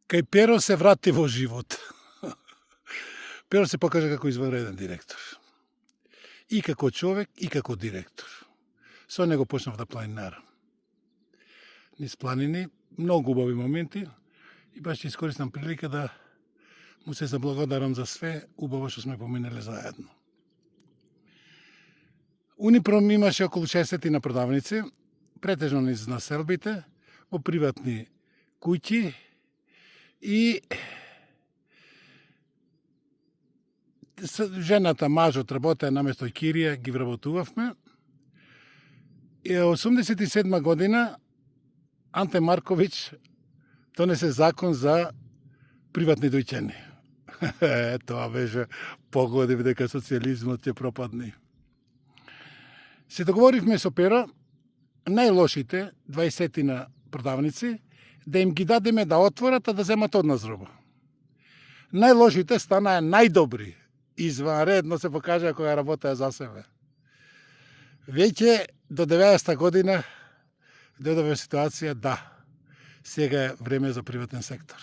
Кај Перо се врати во живот. Перо се покажа како извонреден директор. И како човек, и како директор. Со него почнав да планинарам. Низ планини, многу убави моменти, и баш ќе искористам прилика да му се заблагодарам за све убаво што сме поминеле заедно. Унипром имаше околу 60 на продавници, претежно низ населбите, во приватни куќи, и жената, мажот работеа наместо Кирија, ги вработувавме. И 87 година Анте Марковиќ донесе закон за приватни дојќени. Тоа беше погодив дека социјализмот ќе пропадне. Се договоривме со Перо најлошите 20 на продавници да им ги дадеме да отворат, а да земат од нас роба. Најлошите станаа најдобри. Изванредно се покажа кога работеа за себе. Веќе до 90-та година дојдове ситуација да, сега е време за приватен сектор.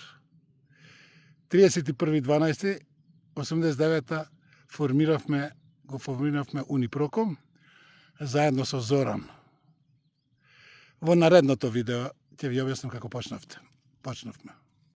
31.12.89 го формиравме Унипроком заедно со Зоран. Во наредното видео ќе ви објаснам како почнавме.